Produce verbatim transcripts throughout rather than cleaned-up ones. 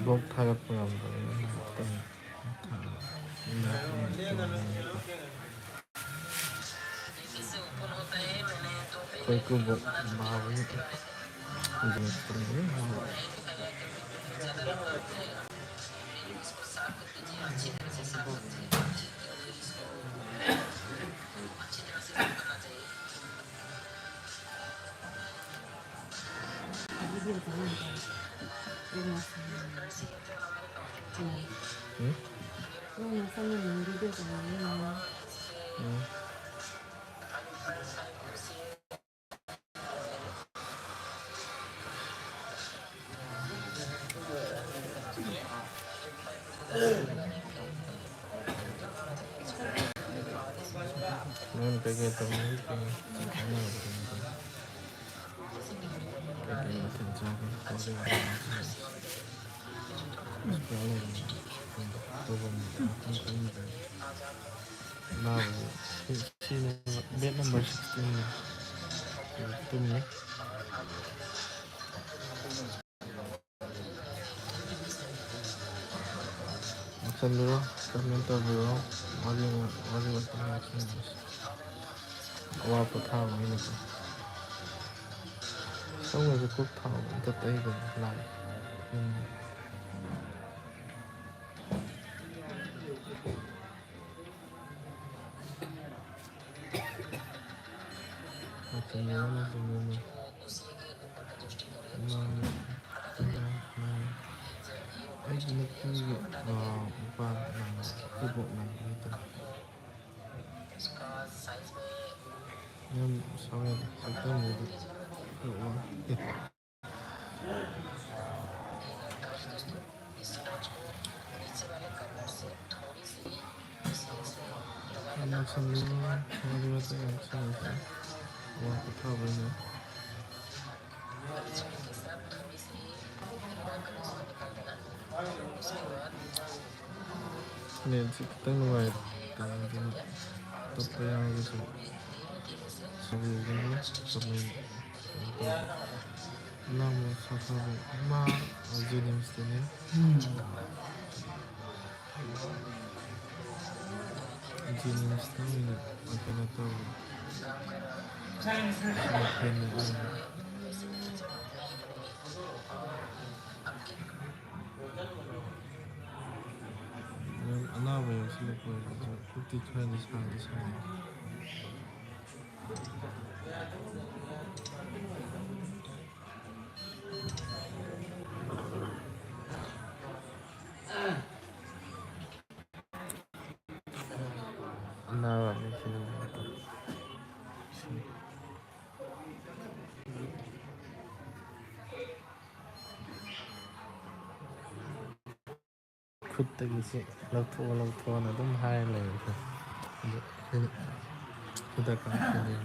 Block ꯊꯥꯒꯠꯄ ꯉꯝꯗꯕꯅꯤꯅ ꯉꯥꯏꯍꯥꯛꯇꯪ ꯑꯩꯈꯣꯏ ꯀꯨꯕꯣꯛ ꯃꯥꯕꯒꯤ ꯅꯪ ꯀꯩꯀꯩ ꯇꯧꯔꯤ? ꯀꯩꯀꯩ ꯃꯊꯦꯜ ꯆꯥꯒꯦ? ꯅꯥꯕꯁꯦ ꯁꯤ, ꯁꯤꯅꯦꯕ bed number sixteen ꯅꯦ꯫ ꯇꯨꯝꯃꯤ꯫ ꯂꯥꯛꯁꯟꯕꯤꯔꯣ, comment ꯇꯧꯕꯤꯔꯣ꯫ ꯋꯥꯔꯤ, ꯋꯥꯔꯤ ꯋꯥꯇꯥꯏ ꯉꯥꯛꯇꯪ ꯁꯥꯟꯅꯁꯤ꯫ ꯑꯋꯥ ꯄꯣꯊꯥꯕ ꯑꯣꯏꯅꯀꯣ꯫ ꯁꯝꯒꯁꯦ ꯀꯣꯛ ꯊꯥꯎ ꯑꯝꯇ ꯇꯩꯗꯕ ꯂꯥꯛꯑꯦ꯫ ꯎꯝ꯫ ꯃꯇꯝ ꯌꯧꯔ ꯃꯇꯝ ꯌꯧꯔ꯫ ꯃꯥꯅꯤ꯫ ꯃꯥꯅꯤ꯫ ꯑꯩꯒꯤ ꯅꯨꯄꯤꯒꯤ, ꯑ, ꯅꯨꯄꯥ ꯅꯪꯕ, ꯏꯀꯨꯕꯣꯛ ꯅꯪꯕ ꯍꯥꯏꯇꯥꯔꯦ꯫ ꯌꯥꯝ ꯁꯥꯎ ꯌꯥꯗꯦ꯫ ꯁꯛꯇꯝꯁꯤꯗꯤ ꯈꯔ ꯋꯥ-, ꯑꯦ꯫ ꯅꯦꯠꯁꯤ ꯈꯤꯇꯪ ꯅꯨꯡꯉꯥꯏꯇꯦ, ꯑꯗꯨꯅ ꯑꯇꯣꯞꯄ ꯌꯥꯎꯔꯒꯁꯨ ꯁꯥꯎꯕꯤꯒꯅꯨ, comment ꯀꯩꯅꯣ ꯇꯧꯕ꯫ ꯏꯅꯥꯎ ꯁꯥꯊꯥꯕ ꯏꯃꯥ ꯖꯦꯅꯤꯝꯁꯇꯅꯦ꯫ ꯖꯦꯅꯤꯝꯁꯇ ꯑꯣꯏꯅ ꯀꯩꯅꯣ ꯇꯧꯔꯦ꯫ ꯑꯗꯨꯝ ꯑꯅꯥꯕ ꯌꯥꯎꯁꯤꯜꯂꯛꯄ ꯑꯣꯏꯔꯒꯁꯨ ꯈꯨꯠꯇꯤ ꯈꯔꯗꯤ ꯁꯥꯗꯤ ꯁꯥꯏ꯫ ꯑꯅꯥꯕ ꯑꯅꯤ ꯊꯤꯅꯕ꯫ ꯈꯨꯠꯇꯒꯤꯁꯦ ꯂꯧꯊꯣꯛꯑꯣ, ꯂꯧꯊꯣꯛꯑꯣꯅ ꯑꯗꯨꯝ ꯍꯥꯏꯔ ꯂꯩꯔꯦ꯫ ꯑꯗꯣ ꯑꯩꯅ ꯍꯤꯗꯥꯛ ꯀꯥꯞꯀꯅꯤ꯫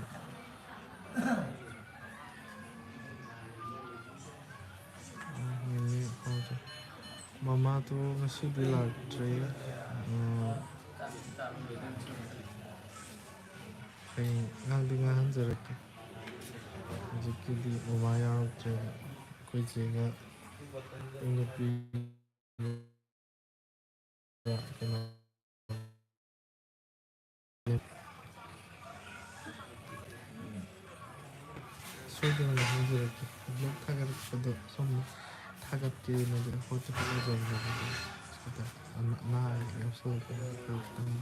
ꯃꯃꯥꯗꯣ ꯉꯁꯤꯗꯤ ꯂꯥꯛꯇ꯭ꯔꯦ꯫ ꯎꯝ, ꯍꯌꯦꯡ ꯉꯥꯡꯗꯤ ꯉꯥꯡꯍꯟꯖꯔꯛꯀꯦ꯫ ꯍꯧꯖꯤꯛꯀꯤꯗꯤ ꯃꯃꯥ ꯌꯥꯎꯔꯛꯇ꯭ꯔꯦ꯫ ꯑꯩꯈꯣꯏ ꯆꯦꯒ ꯅꯨꯄꯤ ꯀꯩꯅꯣ ꯁꯣꯏꯗꯅ ꯍꯥꯏꯖꯔꯛꯀꯦ꯫ ꯕ꯭ꯂꯣꯛ ꯊꯥꯒꯠꯂꯛꯄꯗꯣ ꯁꯣꯝꯅ ꯊꯥꯒꯠꯀꯦꯅ ꯍꯣꯠꯇꯤ ꯍꯣꯠꯅꯖꯕꯅꯦ꯫ ꯑꯗꯨꯗ ꯑꯅꯥ ꯑꯌꯦꯛ ꯌꯥꯎꯁꯜꯂꯛꯄꯗ ꯈꯤꯇꯪ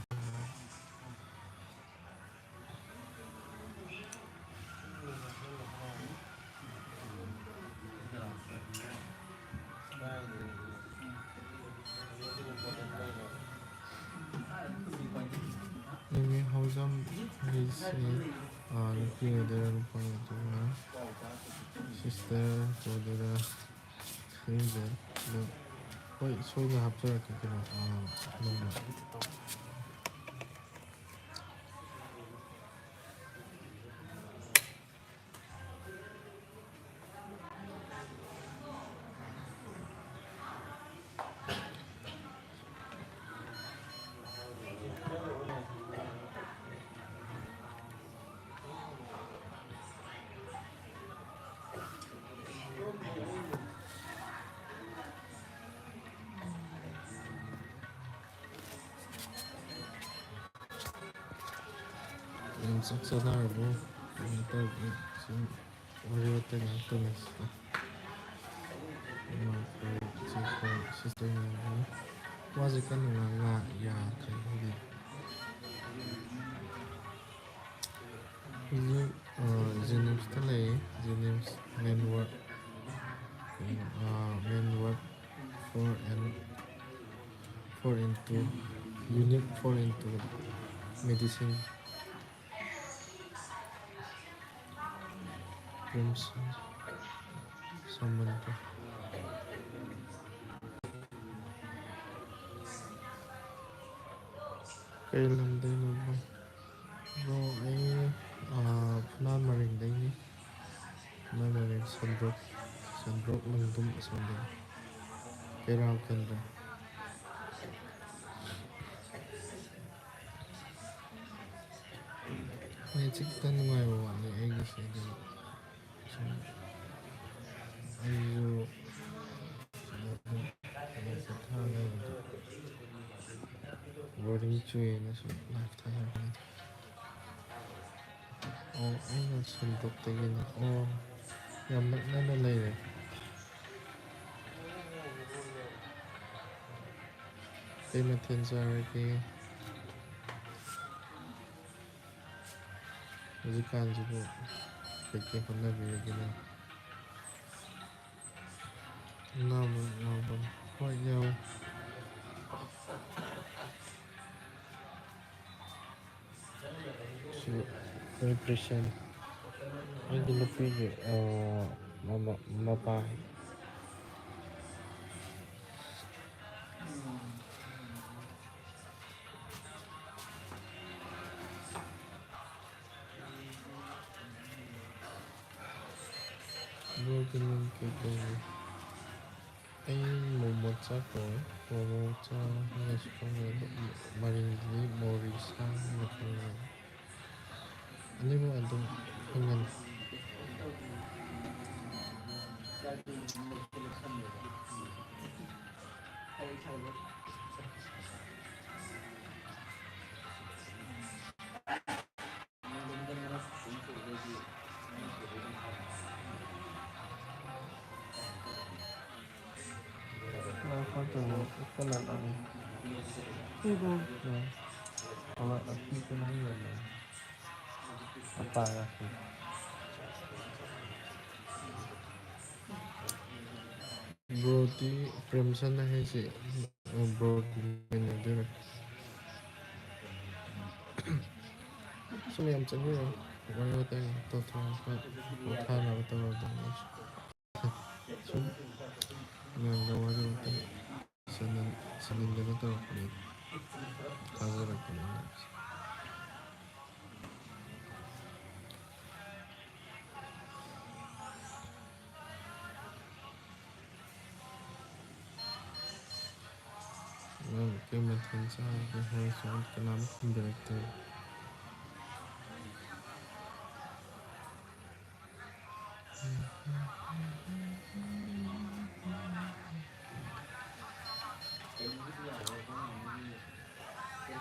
ꯅꯦꯅꯦ ꯍꯥꯎꯖꯝ ꯍꯥꯏꯁꯦ, ꯑꯥ, ꯅꯨꯄꯤ ꯑꯣꯏꯗꯣꯏꯔꯥ ꯅꯨꯄꯥ ꯑꯣꯏꯗꯣꯏꯔꯥ? ꯁꯤꯁꯇꯔ ꯑꯣꯏꯗꯣꯏꯔꯥ? ꯈꯪꯗꯦ꯫ ꯑꯗꯣ ꯍꯣꯏ, ꯁꯣꯏꯗꯅ ꯍꯥꯞꯆꯔꯛꯀꯦ ꯀꯩꯅꯣ, ꯑꯥ, ꯅꯣꯡꯃ꯫ ꯆꯥꯛ ꯆꯥꯅꯔꯕꯣ? ꯀꯃꯥꯏꯅ ꯇꯧꯒꯦ? ꯁꯨꯝ ꯋꯥꯔꯤ ꯋꯥꯇꯥꯏ ꯉꯥꯏꯍꯥꯛ ꯇꯧꯅꯁꯤꯗ꯫ ꯏꯃꯥꯈꯣꯏ, ꯏꯆꯦꯈꯣꯏ, ꯁꯤꯁꯇꯔ ꯃꯌꯥꯝ꯫ ꯋꯥꯁꯦ ꯀꯟꯅ ꯉꯥꯡ ꯌꯥꯗ꯭ꯔꯦ ꯍꯥꯏꯗꯤ꯫ ꯍꯧꯖꯤꯛ, ꯑ, ꯖꯦꯅꯤꯝꯁꯇ ꯂꯩꯌꯦ꯫ ꯖꯦꯅꯤꯝꯁ ꯃꯦꯟ ꯋꯥꯔꯗ, ꯑ, ꯃꯦꯟ ꯋꯥꯔꯗ four and, four into, unit four into medicine. RIMS ꯁꯣꯃꯟꯄꯨꯔ꯫ ꯀꯩ ꯂꯝꯗꯩꯅꯣ bro? Bro, ꯑꯩ, ꯑꯥ, ꯐꯨꯅꯥꯜ ꯃꯔꯤꯡꯗꯩꯅꯤ꯫ ꯐꯨꯅꯥꯜ ꯃꯔꯤꯡ ꯁꯟꯗ꯭ꯔꯣꯛ, ꯁꯟꯗ꯭ꯔꯣꯛ ꯂꯪꯗꯨꯝ ꯑꯁꯣꯝꯗꯅꯤ꯫ ꯀꯩꯔꯥꯝ ꯀꯟꯗ꯭ꯔ꯫ ꯅꯦꯠꯁꯦ ꯈꯤꯇꯪ ꯅꯨꯡꯉꯥꯏꯕ ꯋꯥꯠꯂꯦ ꯑꯩꯒꯤꯁꯦ, ꯑꯗꯨ ꯁꯨꯝ ꯑꯩꯁꯨ ꯁꯤꯗ ꯑꯗꯨꯝ ꯄꯣꯊꯥ ꯂꯩꯕꯗꯣ boring ꯆꯨꯏꯌꯦꯅ ꯁꯨꯝ live ꯊꯥꯖꯔꯛꯄꯅꯤꯗ꯫ ꯑꯣ, ꯑꯩꯅ ꯁꯟꯗ꯭ꯔꯣꯛꯇꯒꯤꯅꯦ꯫ ꯑꯣ, ꯌꯥꯝ ꯅꯛꯅꯅ ꯂꯩꯔꯦ꯫ ꯀꯩ ꯃꯊꯦꯜ ꯆꯥꯔꯒꯦ? ꯍꯧꯖꯤꯛꯀꯥꯟꯁꯤꯕꯨ ꯀꯩꯀꯩ ꯍꯣꯠꯅꯕꯤꯔꯤꯒꯦ ꯅꯪ? ꯑꯅꯥꯕ ꯌꯥꯎꯕ꯭ꯔꯣ? ꯍꯣꯏ, ꯌꯥꯎꯋꯦ꯫ ꯁꯤ ꯑꯩꯈꯣꯏ ꯄ꯭ꯔꯦꯁꯦꯟ ꯑꯩꯒꯤ ꯅꯨꯄꯤꯒꯤ, ꯑ, ꯃꯃꯥ, ꯃꯄꯥ꯫ ꯕ꯭ꯔꯣꯒꯤ ꯃꯤꯡ ꯀꯩ ꯀꯧꯒꯦ? ꯑꯩ ꯃꯣꯃꯣꯆꯥ ꯀꯧꯋꯦ꯫ ꯃꯣꯃꯣꯆꯥ ꯍꯥꯏꯅꯁꯨ ꯈꯪꯅꯩ, ꯑꯗꯣ ꯃꯔꯤꯡꯗꯗꯤ ꯃꯣꯔꯤꯁꯥ ꯍꯥꯏꯅ ꯈꯪꯅꯩ꯫ ꯑꯅꯤꯃꯛ ꯑꯗꯨꯝ ꯈꯪꯒꯅꯤ꯫ ꯀꯩꯕ? ꯎꯝ꯫ ꯍꯣꯏ, ꯑꯄꯤꯛꯄ ꯅꯪ ꯌꯣꯟꯕꯅꯦ꯫ ꯑꯄꯥ ꯉꯥꯛꯇꯅꯤ꯫ ꯕ꯭ꯔꯣꯗꯤ ꯄ꯭ꯔꯦꯝꯆꯟꯗ ꯍꯥꯏꯁꯦ, ꯕ꯭ꯔꯣꯒꯤ ꯃꯦꯅꯦꯖꯔ꯫ ꯁꯨꯝ ꯌꯥꯝ ꯆꯠꯅꯤꯡꯉꯦ꯫ ꯋꯥꯔꯤ ꯋꯥꯇꯥꯏ ꯇꯧꯊꯣꯛꯑꯒ ꯄꯣꯊꯥꯅꯕ ꯇꯧꯔꯗꯧꯅꯤ꯫ ꯁꯨꯝ ꯃꯌꯥꯝꯒ ꯋꯥꯔꯤ ꯋꯥꯇꯥꯏ ꯁꯥꯟꯅ-, ꯁꯥꯟꯅꯅꯤꯡꯗꯅ ꯇꯧꯔꯛꯄꯅꯤ, ꯊꯥꯖꯔꯛꯄꯅꯤ꯫ ꯅꯪ ꯀꯩ ꯃꯊꯦꯜ ꯆꯥꯔꯒꯦ ꯍꯥꯏꯔꯁꯨ ꯀꯅꯥꯝ ꯈꯨꯝꯕꯤꯔꯛꯇꯦ꯫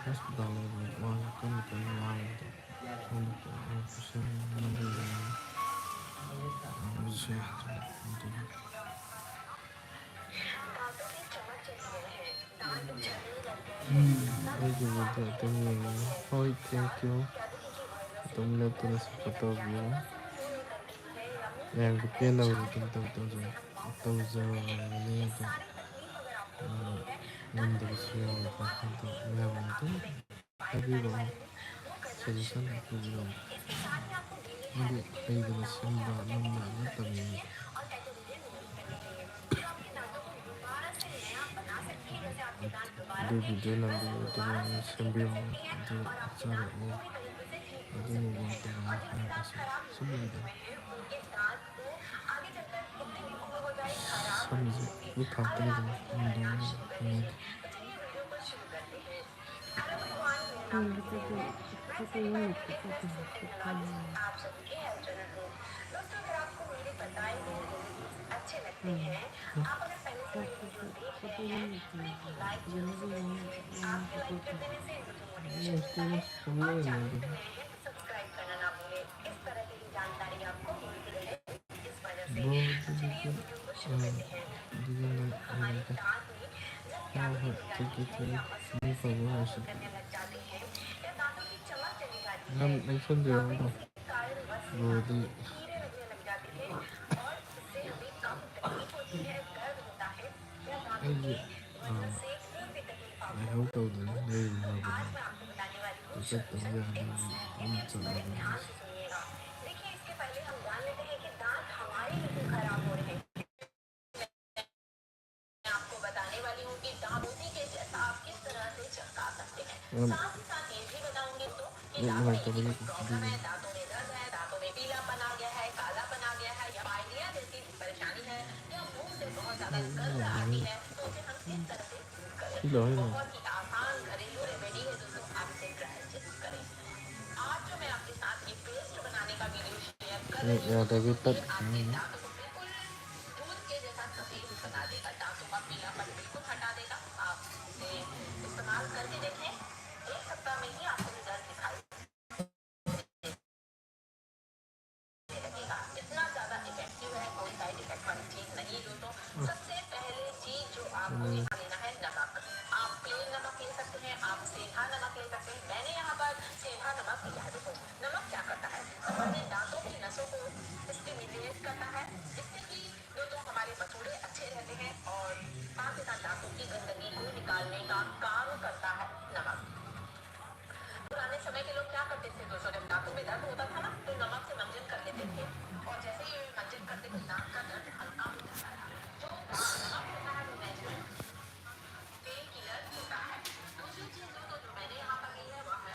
ꯍꯣꯁꯄꯤꯇꯥꯜ ꯌꯧꯕꯗ ꯋꯥꯁꯦ ꯀꯟꯅ ꯀꯟꯅ ꯉꯥꯡꯕꯗꯣ ꯁꯣꯝꯗ ꯄꯨꯔꯥ ꯄꯨꯁꯤꯟ ꯃꯗꯨꯗꯅꯤ꯫ ꯑꯗꯨꯁꯨ ꯌꯥꯗ꯭ꯔꯦ꯫ ꯑꯗꯨꯅ ꯑꯩꯒꯤ ꯚꯤꯗꯤꯑꯣ ꯑꯗꯨꯝ ꯌꯦꯡꯉꯨ꯫ ꯍꯣꯏ, thank you꯫ ꯑꯗꯨꯝ ꯂꯦꯞꯇꯅ ꯁꯞꯄꯣꯔꯠ ꯇꯧꯕꯤꯌꯨ꯫ ꯃꯌꯥꯝꯒꯤ ꯄꯦꯟꯅꯕꯗꯤ ꯑꯗꯨꯝ ꯇꯧ-, ꯇꯧꯖ-, ꯇꯧꯖꯕꯅꯤ ꯑꯗꯣ, ꯑ, ꯉꯝꯗꯕꯁꯨ ꯌꯥꯎꯋꯦꯀꯣ꯫ ꯑꯗꯣ ꯃꯌꯥꯝꯅ ꯑꯗꯨꯝ ꯍꯥꯏꯕꯤꯔꯛꯑꯣ, ꯁꯖꯦꯁꯟ ꯄꯤꯕꯤꯔꯛꯑꯣ꯫ ꯍꯥꯏꯗꯤ ꯍꯩꯗꯅ ꯁꯦꯝꯕ ꯅꯝꯕ ꯅꯠꯇꯕꯅꯤꯅ꯫ ꯑꯗꯨ ꯚꯤꯗꯤꯑꯣ ꯅꯝꯕꯤꯌꯨ, ꯑꯗꯨꯒ ꯁꯦꯝꯕꯤꯌꯨ, ꯑꯗꯨ ꯆꯥꯔꯛꯑꯣ, ꯑꯗꯨ ꯃꯑꯣꯡ ꯇꯧꯔꯒ ꯍꯥꯏꯔꯒꯁꯨ ꯁꯨꯝ ꯂꯩꯗꯅ꯫ ꯁꯝꯁꯦ ꯂꯣꯏ ꯊꯥꯔꯛꯇꯅ ꯑꯗꯨꯝ ꯊꯝꯗꯧꯅꯤ꯫ ꯎꯝ꯫ ꯕ꯭ꯔꯣ, ꯑꯗꯨꯗꯤ, ꯑ, ꯑꯗꯨꯗꯤ ꯂꯩ-, ꯂꯩꯔꯒꯦ꯫ ꯍꯣꯏ ꯍꯣꯏ, ꯊꯦꯡꯀ꯭ꯌꯨ ꯊꯦꯡꯀ꯭ꯌꯨ꯫ ꯃꯤ ꯐꯕ ꯑꯣꯏꯔꯁꯤ꯫ ꯌꯥꯝ ꯂꯦꯡꯁꯟꯕꯤꯔꯛꯑꯣ ꯑꯗꯣ꯫ ꯕ꯭ꯔꯣꯗꯤ ꯑꯩꯒꯤ, ꯑꯥ, ꯂꯥꯏꯍꯧ ꯇꯧꯗꯅ ꯂꯩꯔꯨꯔꯕꯅꯤ꯫ ꯆꯠꯇꯕ ꯌꯥꯗꯕꯒꯤ ꯑꯗꯨꯝ ꯆꯠꯂꯕꯅꯤ꯫ ꯎꯝ꯫ ꯅꯨꯡꯉꯥꯏꯇꯕꯒꯤ ꯑꯗꯨꯒꯤ ꯁꯤ ꯂꯣꯏꯔꯦ꯫ ꯅꯦꯠ ꯌꯥꯗꯕꯤ ꯇꯠꯈ꯭ꯔꯦ꯫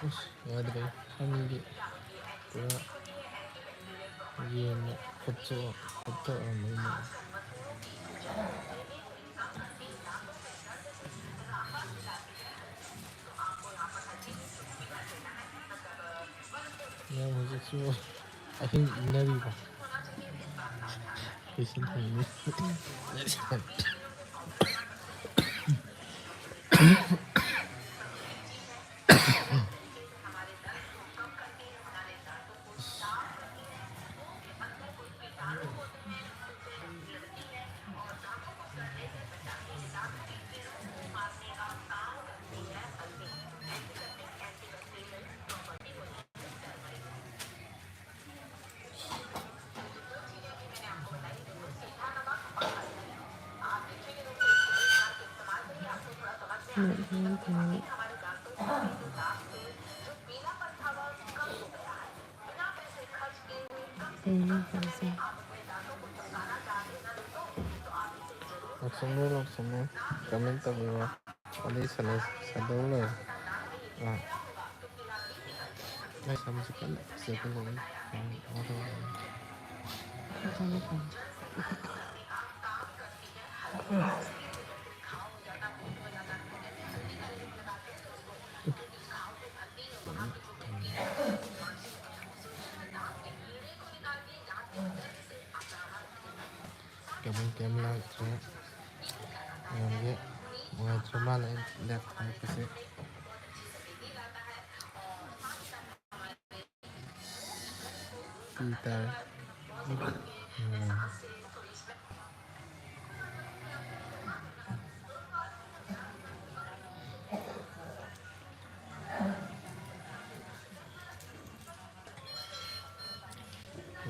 ꯑꯁ, ꯌꯥꯗ꯭ꯔꯦ꯫ ꯁꯝꯗꯤ ꯄꯨꯔꯥ ꯌꯦꯟꯅ ꯈꯨꯠꯁꯨ ꯈꯨꯠꯇ ꯑꯣꯏꯔꯝꯃꯅꯤ꯫ ꯃꯌꯥꯝ ꯍꯧꯖꯤꯛꯁꯨ ꯑꯍꯤꯡ ꯏꯟꯅꯔꯤꯕ꯫ ꯀꯩꯁꯨ ꯊꯝꯃꯤ꯫ ꯎꯝ, ꯎꯝ, ꯎꯝ꯫ ꯎꯝ, ꯎꯝ, ꯎꯝ꯫ ꯂꯥꯛꯁꯟꯅꯨ, ꯂꯥꯛꯁꯟꯅꯨ꯫ ꯀꯃꯦꯟ ꯇꯧꯕꯤꯔꯣ꯫ ꯋꯥꯔꯤ ꯁꯥꯟꯅ-, ꯁꯥꯟꯅꯧ ꯂꯣꯏꯔꯦ꯫ ꯑꯥ꯫ ꯑꯩ ꯁꯝꯁꯦ ꯀꯟꯅ ꯆꯦꯠꯄ ꯂꯣꯏꯔꯦ꯫ ꯎꯝ, ꯋꯥꯔꯧꯔꯦ꯫ ꯀꯩꯝ, ꯀꯩꯝ ꯂꯥꯛꯇ꯭ꯔꯦ꯫ ꯃꯌꯥꯝꯁꯦ ꯅꯨꯡꯉꯥꯏꯇ꯭ꯔ ꯃꯥꯜꯂꯦ ꯑꯩꯅ ꯂꯦꯞ ꯊꯥꯔꯛꯄꯁꯦ꯫ ꯄꯤ ꯇꯥꯔꯦ꯫ ꯎꯝ꯫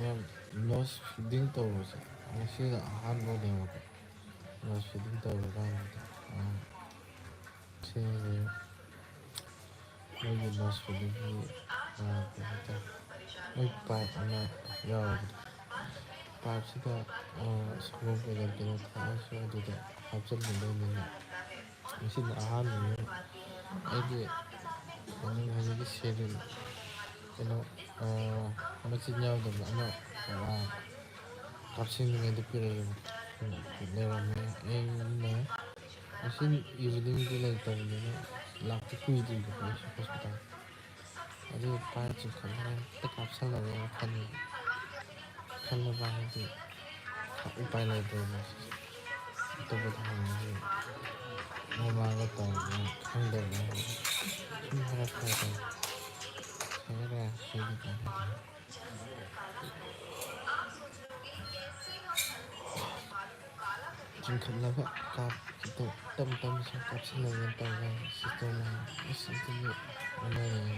ꯌꯥꯝ ꯅꯣꯁ ꯐꯤꯗꯤꯡ ꯇꯧꯕꯁꯦ ꯉꯁꯤꯅ ꯑꯍꯥꯟꯕꯅꯦꯕꯀꯣ꯫ ꯅꯣꯁ ꯐꯤꯗꯤꯡ ꯇꯧꯕ ꯀꯥꯟꯗꯗꯤ, ꯑꯥ, ꯁꯤꯁꯦ ꯃꯣꯏꯒꯤ ꯅꯣꯁ ꯐꯤꯗꯤꯡꯒꯤ, ꯑꯥ, ꯀꯩ ꯍꯥꯏꯇꯥꯔꯦ, ꯃꯣꯏ ꯄꯥꯏꯞ ꯑꯃ ꯌꯥꯎꯋꯦꯕ꯫ ꯄꯥꯏꯞꯁꯤꯗ, ꯑꯥ, ꯁꯪꯒꯣꯝ ꯀꯩꯀꯥ ꯀꯩꯅꯣ ꯊꯛꯑꯁꯨ ꯑꯗꯨꯗ ꯍꯥꯞꯆꯤꯟꯒꯗꯕꯅꯤꯅ ꯉꯁꯤꯅ ꯑꯍꯥꯟꯕꯅꯤ꯫ ꯑꯩꯒꯤ ꯀꯩꯅꯣ, ꯍꯧꯖꯤꯛꯀꯤ ꯁꯦꯗꯨꯜ, ꯀꯩꯅꯣ, ꯑꯥ, ꯃꯆꯤꯟ ꯌꯥꯎꯗꯕ ꯑꯃ, ꯑꯥ, ꯀꯥꯞꯁꯤꯟꯅꯤꯡꯉꯥꯏꯗꯤ ꯄꯤꯔꯛꯑꯦꯕ꯫ ꯂꯩꯔꯝꯃꯦ꯫ ꯑꯩꯅ ꯉꯁꯤ ꯏꯚꯤꯅꯤꯡꯗꯤ ꯂꯩꯇꯕꯅꯤꯅ ꯂꯥꯛꯄ ꯀꯨꯏꯗ꯭ꯔꯤꯕꯀꯣ ꯑꯩꯁꯨ ꯍꯣꯁꯄꯤꯇꯥꯜ꯫ ꯑꯗꯨ ꯄꯥꯏ ꯆꯤꯡꯈꯠꯂꯒ ꯍꯦꯛꯇ ꯀꯥꯞꯁꯜꯂꯒꯦꯅ ꯈꯟꯕ꯫ ꯈꯜꯂꯕ ꯍꯥꯏꯗꯤ ꯎꯄꯥꯏ ꯂꯩꯇ꯭ꯔꯦꯕ꯫ ꯑꯇꯣꯞꯄꯗ ꯍꯪꯉꯁꯨ ꯃꯃꯥꯡꯗ ꯇꯧꯕꯗ ꯈꯪꯗꯕꯅꯤꯅ ꯁꯨꯝ ꯍꯥꯏꯔꯛꯄ ꯍꯥꯏꯇꯥꯔꯦ꯫ ꯍꯥꯏꯔꯛꯑꯦ, ꯁꯤꯒꯤ ꯇꯥꯏꯞꯇ꯫ ꯆꯤꯡꯈꯠꯂꯒ ꯀꯥꯞꯄꯗꯣ ꯇꯞ ꯇꯞꯅ ꯁꯨꯝ ꯀꯥꯞꯁꯤꯜꯂꯒ ꯇꯧꯔꯦ ꯁꯤꯁꯇꯔꯅ꯫ ꯑꯁ, ꯑꯗꯨꯒꯤ ꯑꯣꯟꯅꯔꯦ꯫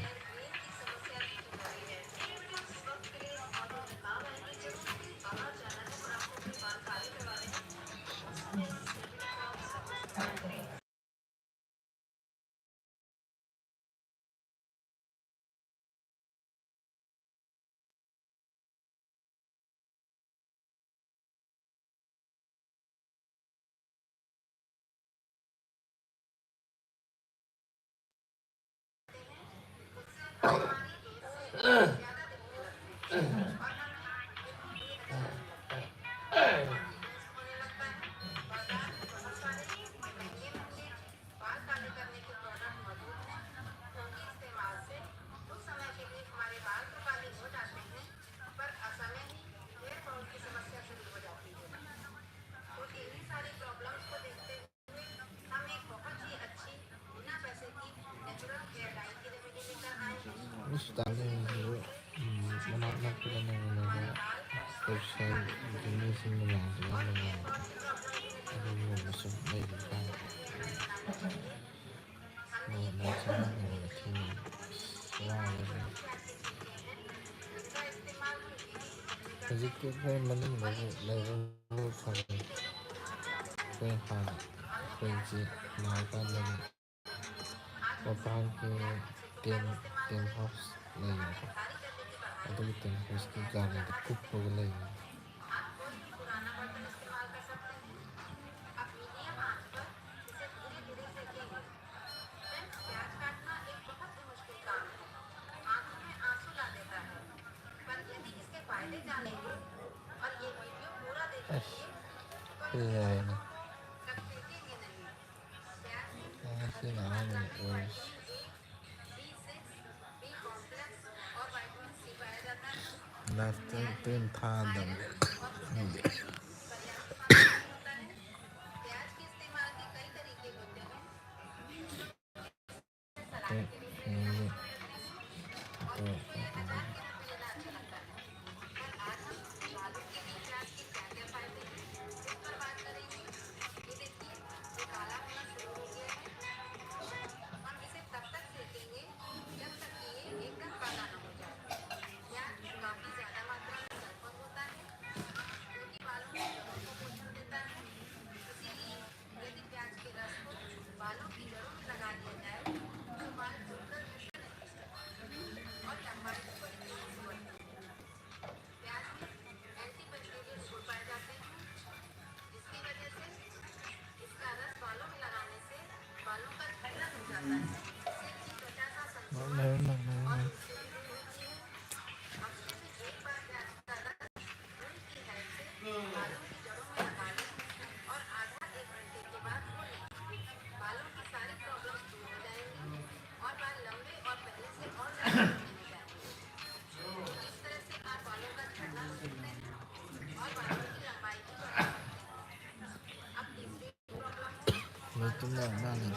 ꯍꯣꯁꯄꯤꯇꯥꯜꯗ ꯌꯦꯡꯕꯗꯨ, ꯎꯝ, ꯃꯅꯥꯛ ꯅꯛꯄꯗ ꯂꯩꯔꯝꯃꯒ ꯄꯩꯁꯥꯒꯤ ꯃꯤꯁꯤꯡ ꯃꯌꯥꯝꯗꯨꯒ ꯅꯨꯡꯉꯥꯏꯕ ꯑꯗꯨꯒꯨꯝꯕꯁꯨ ꯂꯩꯕ ꯀꯥꯟꯗ ꯅꯣꯡꯃ ꯆꯥꯅꯕ ꯊꯤꯅ ꯋꯥꯕꯁꯦ꯫ ꯍꯧꯖꯤꯛꯇꯤ ꯑꯩꯈꯣꯏ ꯃꯅꯨꯡꯗꯁꯨ ꯂꯩꯕ ꯐꯪꯉꯤ꯫ ꯑꯩꯈꯣꯏ ꯍꯥꯟꯅ ꯑꯩꯈꯣꯏꯁꯤ ꯂꯥꯛꯑꯀꯥꯟꯗꯗꯤ ꯃꯄꯥꯟꯒꯤ ꯇꯦꯟ, ꯇꯦꯟ ꯍꯥꯎꯁ ꯂꯩꯌꯦꯕꯀꯣ, ꯑꯗꯨꯒꯤ ꯇꯦꯟ ꯍꯥꯎꯁꯀꯤ ꯒꯥꯔꯤꯗ ꯀꯨꯞꯄꯒ ꯂꯩꯌꯦ꯫ ꯑꯁ, ꯁꯤ ꯌꯥꯏꯅꯦ꯫ ꯑ, ꯁꯤꯅ ꯑꯍꯥꯟꯕ ꯑꯣꯏꯔꯁꯤ꯫ ꯂꯥꯏꯐꯇ ꯇꯣꯏꯅ ꯊꯥꯗꯕꯅꯦ꯫ ꯈꯪꯗꯦ꯫ ꯇꯨꯝꯅꯔ ꯃꯥꯜꯂꯦ꯫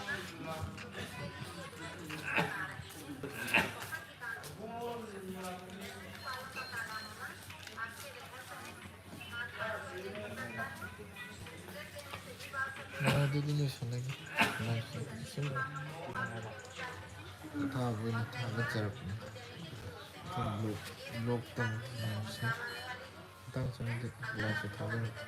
ꯑꯗꯨꯗꯤ ꯂꯣꯏꯁꯤꯜꯂꯒꯦ꯫ ꯄꯣꯊꯥꯕ ꯑꯣꯏꯅ ꯊꯥꯒꯠꯆꯔꯛꯄꯅꯤ꯫ ꯕ꯭ꯂꯣꯛ ꯇꯧꯕ ꯃꯌꯥꯝꯁꯦ ꯃꯇꯥꯡ ꯆꯥꯅꯗꯦ꯫ ꯂꯥꯏꯛꯁꯨ ꯊꯥꯖꯔꯛꯀꯦ꯫